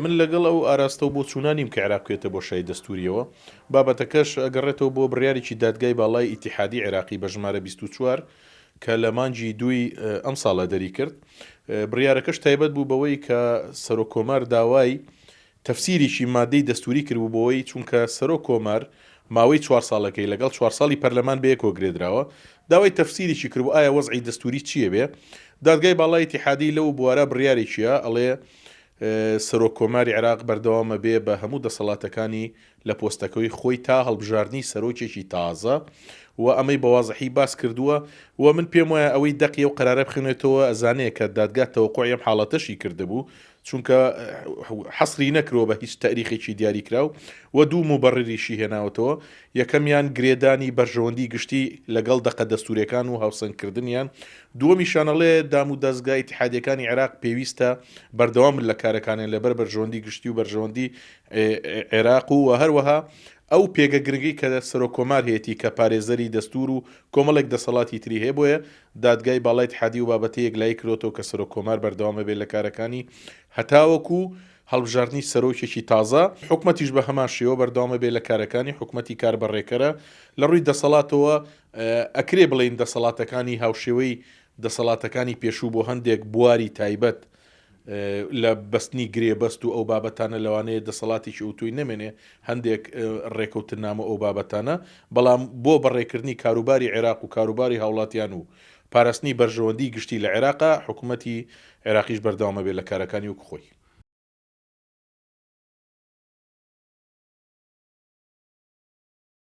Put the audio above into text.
من لەگەڵ ئەو ئاراستە و بۆچوونە نیم کە عێراق بکەوێتە بۆشایی دەستوورییەوە. بابەتەکەش ئەگەڕێتەوە بۆ بڕیارێکی دادگای باڵای ئیتیحادی عێراقی بە ژمارە 24 کە لە مانگی دووی ئەمساڵە دەریکرد. بڕیارەکەش تایبەت بوو بەوەی کە سەرۆک کۆمار داوای تەفسیرێکی مادەی دەستووری کردبوو بۆی چونکە سەرۆک کۆمار ماوەی چوار ساڵەکەی لەگەڵ چوار ساڵی پەرلەمان بەیەکەوە گرێدراوە داوای تەفسیرێکی کردبوو ئایا وەزعی دەستووری چییە بێ دادگای باڵای ئیتیحادی لەو بوارە بڕیارێکیە ئەڵێ سەرۆک کۆماری عێراق بەردەوامە بێ بە هەموو دەسەڵاتەکانی لە پۆستەکەی خۆی تا هەڵبژاردنی سەرۆکێکی تازە و ئەمەی بە وازحی باس کردووە و من پێم وایە ئەوەی دەقی ئەو قەرارە بخوێنێتەوە ئەزانێ کە دادگا تەوەقوعی ئەم حاڵەتەشی کردبوو چونکە حەسری نەکرەوە بە هیچ تاریخێکی دیاریکراو و دوو موبەڕریشی هێناوەتەوە یەکەمیان گرێدانی بەرژەوەندی گشتی لەگەڵ دەقە دەستوورێکان و هاوسەنگکردنیان، دووەمیشیان ئەڵێ دام و دەزگا ئیتیحادیەکانی عێراق پێویستە بەردەوام بن لە کارەکانیان لەبەر بەرژەوەندی گشتی و بەرژەوەندی عێراق و هەروەها ئەو پێگە گرنگەی کە سەرۆک کۆمار هەیەتی کە پارێزەری دەستوور و کۆمەڵێک دەسەڵاتی تری هەیە بۆیە دادگای باڵای ئیتیحادی ئەو بابەتەی یەکلایی کردۆتەوە کە سەرۆک کۆمار بەردەوام ئەبێت لە کارەکانی هەتاوەکو هەڵبژاردنی سەرۆکێکی تازە، حکومەتیش بە هەمان شێوە بەردەوام ئەبێت لە کارەکانی، حکومەتی کاربەڕێکەرە، لە ڕووی دەسەڵاتەوە ئەکرێ بڵێین دەسەڵاتەکانی هاوشێوەی دەسەڵاتەکانی پێشوو بۆ هەندێک بواری تایبەت لە بەستنی گرێبەست و ئەو بابەتانە لەوانەیە دەسەڵاتێکی ئەوتۆی نەمێنێ هەندێک ڕێکەوتننامە ئەو بابەتانە، بەڵام بۆ بەڕێکردنی کاروباری عێراق و کاروباری هاوڵاتیان و پاراستنی بەرژەوەندی گشتی لە عێراقا، حکومەتی عێراقیش بەردەوام ئەبێت لە کارەکانی وەکو خۆی.